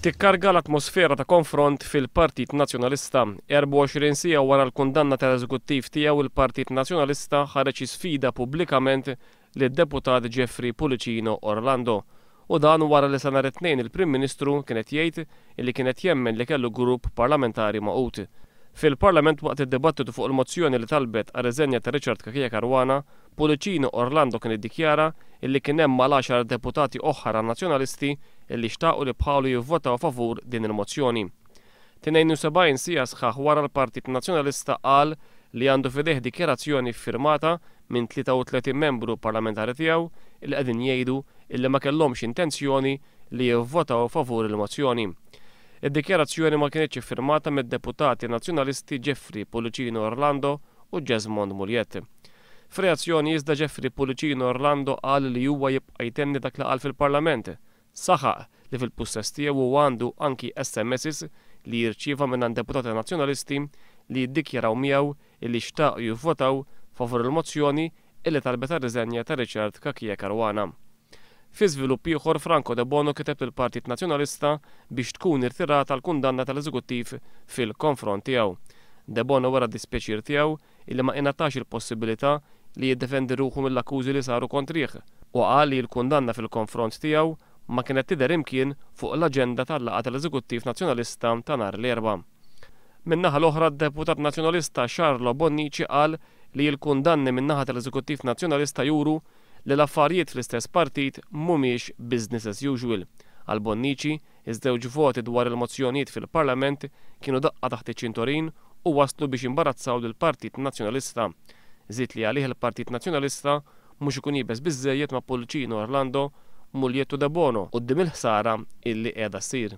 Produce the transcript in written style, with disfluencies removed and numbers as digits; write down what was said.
Tikkarga l-atmosfera ta' konfront fil-Partit Nazzjonalista. 24 siegħa wara l-kundanna tal-Eżekuttiv tiegħu, il-Partit Nazzjonalista ħareġ jisfida pubblikament lid-Deputat Jeffrey Pullicino Orlando. U dan wara li sa nhar it-Tnejn il-Prim Ministru kien qed jgħid illi kien qed jemmen li kellu grupp parlamentari magħqud. Fil-Parlament waqt id-dibattitu fuq il-mozzjoni li talbet għar-riżenja ta' Richard Cachia Caruana, Pullicino Orlando kien iddikjara illi kien hemm mal-għaxar deputati oħra Nazzjonalisti illi xtaqu li bħalu jivvotaw favur din il-mozzjoni. 72 siegħa sħaħ wara l-Partit Nazzjonalista qal li għandu f'idejh dikjarazzjoni ffirmata minn 33 membru parlamentari tiegħu illi qegħdin jgħidu illi ma kellhomx intenzjoni li jivvotaw favur il-mozzjoni. Id-dikjarazzjoni ma kinitx iffirmata mid-deputati Nazzjonalisti Jeffrey Pullicino Orlando u Jesmond Mugliett. F'reazzjoni iżda Jeffrey Pullicino Orlando qal li huwa jibqa' jtenni dak li qal fil-Parlament. Saħaq li fil-pussess tiegħu huwa għandu anki SMSs li jirċieva mingħand deputati Nazzjonalisti li jiddikjaraw miegħu illi xtaqu jivvotaw favur il-mozzjoni illi talbet għar-riżenja ta' Richard Cachia Caruana. Fi żvilupp ieħor Franco Debono kiteb lill-Partit Nazzjonalista biex tkun irtirata l-kundanna tal-Eżekuttiv fil-konfront tiegħu. Debono wera d-dispjaċir tiegħu illi ma ingħatax il-possibilità li jiddefendi ruħu mill-akkużi li saru kontrih u qal li l-kundanna fil-konfront tiegħu ma kienet tidher imkien fuq l-aġenda tal-laqgħa tal-Eżekuttiv Nazzjonalista ta' nhar l-Erbgħa. Min-naħa l-oħra d-Deputat Nazzjonalista Charlo Bonnici qal li l-kundanni min-naħa tal-Eżekuttiv Nazzjonalista juru li l-affarijiet fl-istess partit mhumiex business as usual. Għal Bonnici, iż-żewġ voti dwar il-mozzjonijiet fil-Parlament kienu daqqa taħt iċ-ċintorin u waslu biex imbarazzaw lill-Partit Nazzjonalista. Żied li għalih il-Partit Nazzjonalista mhux ikun iebes biżżejjed ma' Pullicino Orlando, Mugliett u Debono quddiem il-ħsara illi qiegħda ssir.